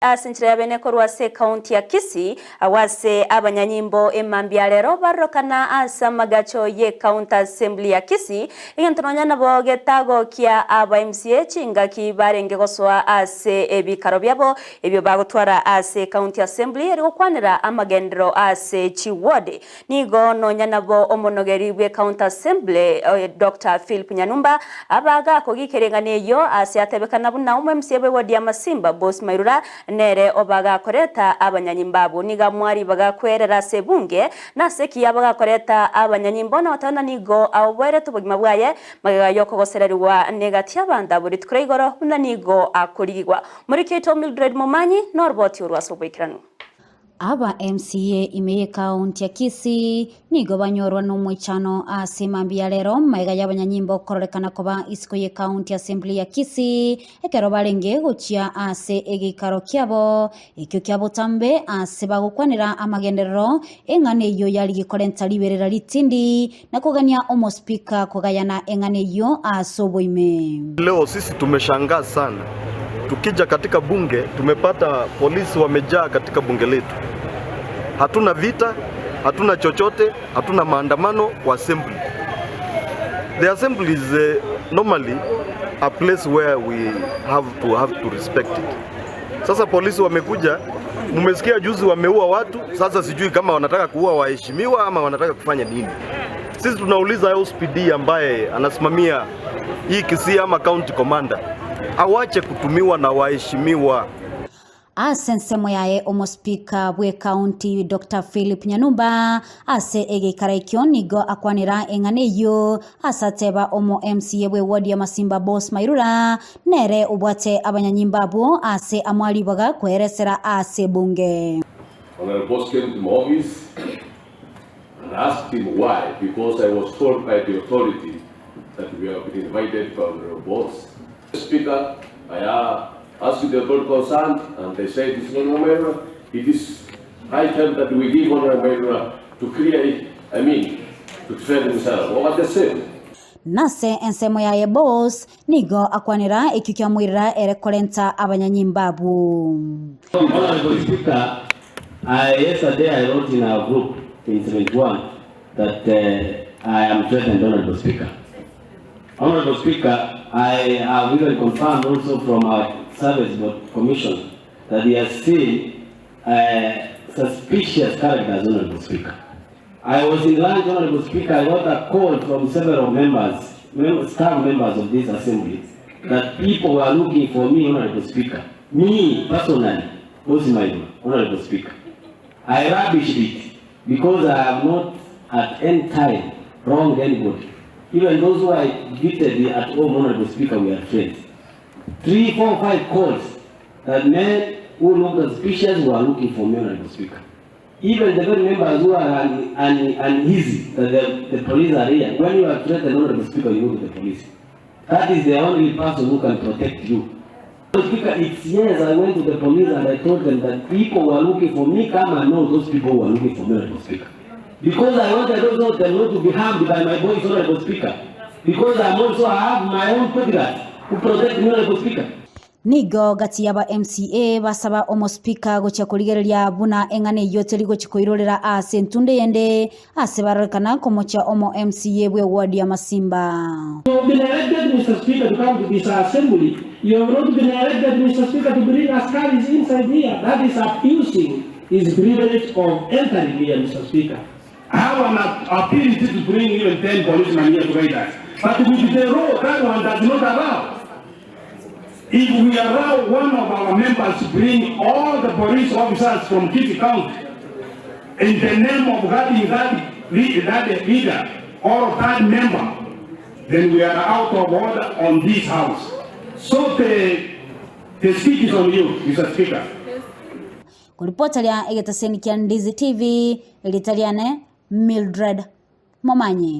Ase enchera ya bene korwa ase ekaunti ya Kisii, agwo ase abanyanyimbo emambia rero barorokana ase amagacho y'ecounty assembly ya Kisii, egento nonya nabo getagokia aba MCA chingaki barenge gosoa ase ebikaro biabo ebio bagotwara ase ecounty assembly eri gokwanera amagenderero ase chiward. Nigo nonya nabo omonogeri bw'ecounty assembly Doctor Philip Nyanumba abaga kogikeria eng'ana eyio ase atebekana buna omo-MCA bw'eward ya Masimba Boss Mairura nere obaga koreta abanyanyimbo abwo. Nigo amoa ribaga kwerera ase ebunge nase ki abaga koreta abanyanyimbo na goteba ng'a nigo aoboerete obogima bwaye magega y'okogosererigwa negati y'abanto abwo rituko ria igoro buna nigo akorigigwa. Omoriki oito Mildred Momanyi noroboti orwo ase oboikeranu. Aba MCA ime y'ekaunti ya Kisii nigo banyorwa nomoichano ase mambia ya rero magega y'abanyanyimbo kororekana koba isiko y'ekaunti assembly ya Kisii ekero barenge gochia ase egeikaro kiabo ekio kia botambe ase bagokwanera amagenderero eng'ana eyio yarigi korenta riberera ritindi na kogania omospika kogayana eng'ana eyio ase oboime. Leo sisi tumeshangaa sana, tukija katika bunge tumepata polisi wamejaa katika bunge letu. Hatuna vita, hatuna chochote, hatuna maandamano kwa assembly. The assembly is uh, normally a place where we have to have to respect it. Sasa polisi wamekuja, mmesikia juzi wameua watu, sasa sijui kama wanataka kuua waheshimiwa ama wanataka kufanya nini. Sisi tunauliza OCPD ambaye anasimamia hii Kisii ama county commander awache kutumiwa na waheshimiwa. Ase ensemo yaye omospika bw'ekaunti Doctor Philip Nyanumba ase egeikaro ekio nigo akwanera eng'ana eyio ase ateba omo MCA bw'eward ya Masimba Boss Mairura nere obwate abanyanyimbo abwo ase amoa ribaga kweresera ase ebunge. Honourable Boss came to my office and asked him why because I was told by the authority that we have been invited by Honourable Boss. Speaker, I asked the authority concerned and they said it's not Mairura. It is high time that we give Honourable Mairura to clear it, I mean, to defend himself. Over the same. Nase ensemo yaye Boss nigo akwanera ekio kiamoirera ere korenta abanyanyimbo abwo. Honourable Speaker, I yesterday I wrote in our group in 71 that uh, I am threatened, Honourable Speaker. Honourable Speaker, I have even confirmed also from our Service Board Commission that he has seen suspicious characters, Honourable Speaker. I was in lunch, Honourable Speaker, I got a call from several members, staff members of this assembly, that people were looking for me, Honourable Speaker. Me, personally, Osimaido, Honourable Speaker. I rubbished it because I have not at any time wronged anybody. Even those who I greeted at home, Honourable Speaker, we are friends. 3, 4, 5 calls that men who looked suspicious were looking for me, Honourable Speaker. Even the very members who are uneasy that the police are here, when you are threatened, Honourable Speaker, you go to the police. That is the only person who can protect you. Speaker, it's yes, I went to the police and I told them that people were looking for me. Come and know those people who were looking for me, Honourable Speaker. Because I wanted also them not to be harmed by my boys, Honourable Speaker. Because I'm also, I have my own bodyguards who protect me, Honourable Speaker. Nigo gati y'aba MCA basaba omospika gochia korigereria buna eng'ana eyio teri gochia koirorera ase entunde eyende ase barorekana komochia omo MCA bw'eward ya Masimba. You have been elected, Mr. Speaker, to come to this assembly. You have not been elected, Mr. Speaker, to bring askaris inside here. That is abusing his privilege of entering here, Mr. Speaker. I have an ability to bring even 10 policemen here to guide us. But with the law, that one does not allow. If we allow one of our members to bring all the police officers from Kisii County in the name of guarding that, that leader or that member, then we are out of order on this house. So the, the speech is on you, Mr. Speaker. Koripota ria egetaseni kia Ndizi TV, erieta riane Mildred Momanyi.